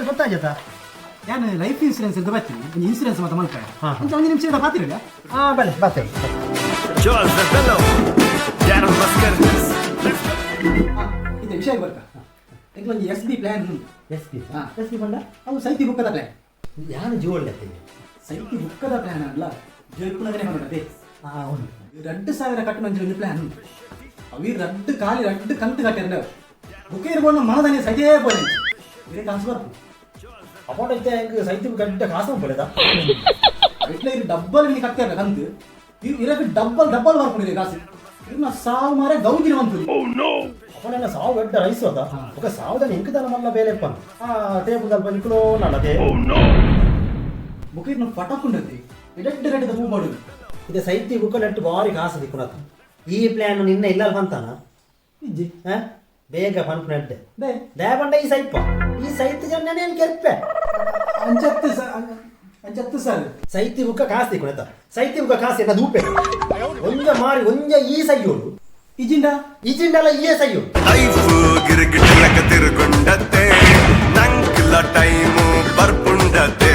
ಗೊತ್ತಾಯ್ತಾ? ಯಾನ್ life insurance ಇದ್ದು ಬರ್ತೀನಿ, ಒಂಜಿ ಇನ್ಸೂರೆನ್ಸ್ ಮಾತ ಮಲ್ಪೆ. ಅಂಚ ಒಂಜಿ ನಿಮಿಷ ಇರ ಪಾತಿರಲ್ಲ. ಹಾ, ಬಲೆ ಬರ್ತೇವೆ. Charles Rebello, Darren Mascarenhas. Let's go. ಇದು ವಿಷಯ ಬರ್ಕ, ಎಂಕ್ ಒಂಜಿ ಎಸ್ ಬಿ ಪ್ಲಾನ್ ಉಂಟು. S P? ಹಾ. ಎಸ್ ಪಿ ಪಂಡ? ಅವು ಸೈತಿ ಬುಕ್ಕದ ಪ್ಲಾನ್. ಯಾನು ಜೀವೊಳ್ಳೆ. ಸೈತಿ ಬುಕ್ಕದ ಪ್ಲಾನ್ ಅಲ್ಲ, ಜೋಯ್ಪುನಗನೇ ಮಾಡೋದೇ. ಹಾ, ಹೌದು. 2000 ಕಟ್ಟುನ ಒಂಜಿ ಒಂದು ಪ್ಲಾನ್ ಉಂಟು. ಅವಿ ರಡ್ಡು ಖಾಲಿ ರಡ್ಡು ಕಂತು ಕಟ್ಟಿರಂಡ ಬುಕ್ಕ ಇರ್ಬೋಣ ಮನದಾನಿ ಸೈತೇ ಪೋಲೆ ಇರೇ ಕಾಸು ಬರ್ಪು. ಅಮೌಂಟ್ ಐತೆ ಹೆಂಗ್ ಸೈತಿ ಗಡ್ಡ ಕಾಸು ಪಡೆದ. ಇಟ್ಲ ಇರು ಡಬ್ಬಲ್ ಮಿನಿ ಕಟ್ಟಾರ ಕಂತು, ಇರು ಇರಕ್ಕೆ ಡಬ್ಬಲ್ ಡಬ್ಬಲ್ ಬರ್ಕೊಂಡಿದೆ ಕಾಸು. ಇರ್ನ ಸಾವು ಮಾರೆ ಗೌಜಿನ ಬಂತು. ಅವನೆಲ್ಲ ಸಾವು ಗಡ್ಡ ರೈಸ್ ಅದ. ఒక ಸಾವುದನ ಇಂಕದನ ಮಲ್ಲ ಬೇಲೆಪ್ಪ ಆ ಟೇಬಲ್ ದಲ್ಪ ನಿಕ್ಕುಲೋ ನಲ್ಲದೆ. ಬುಕ್ಕ ಇರ್ನ ಪಟಕುಂಡತಿ ಎಡೆಡ್ಡು ರೆಡ್ಡದ ಹೂ ಮಾಡುದು. ಇದೆ ಸೈತಿ ಬುಕ್ಕ ನೆಟ್ಟು ಬಾರಿ ಕಾಸು ದಿಕ್ಕುನತ. ಈ ಪ್ಲಾನ್ ನಿನ್ನ ಇಲ್ಲ ಅಂತಾನ? ಇಜ್ಜಿ. ಹಾ, ಬೇಗ ಪನ್ಪು ನೆಡ್ಡೆ. They ದೇಪಂಡ ಈ ಸೈಪ ಈ ಸೈತಿ ಜನ ಏನು ಕೆರ್ಪೆ. ಅಂಚತ್ತು ಸರ್, ಅಂಚತ್ತು ಸರ್. ಸೈತಿ ಬುಕ್ಕ ಕಾಸು ದಿಕ್ಕುನತ, ಸೈತಿ ಬುಕ್ಕ ಕಾಸು ಎನ್ನ ದೂಪೆ ಒಂಜ ಮಾರಿ ಒಂಜ ಈ ಸೈಯೋಡು. ಇಜಿಂಡ. ಇಜಿಂಡಲ ಈಯೇ ಸೈಯೋಡು. Life ಗಿರ್ಗಿಟ್ಲಕ ತಿರುಗುಂಡತೆ, ನಂಕ್ಲ time ಬರ್ಪುಂಡತೆ.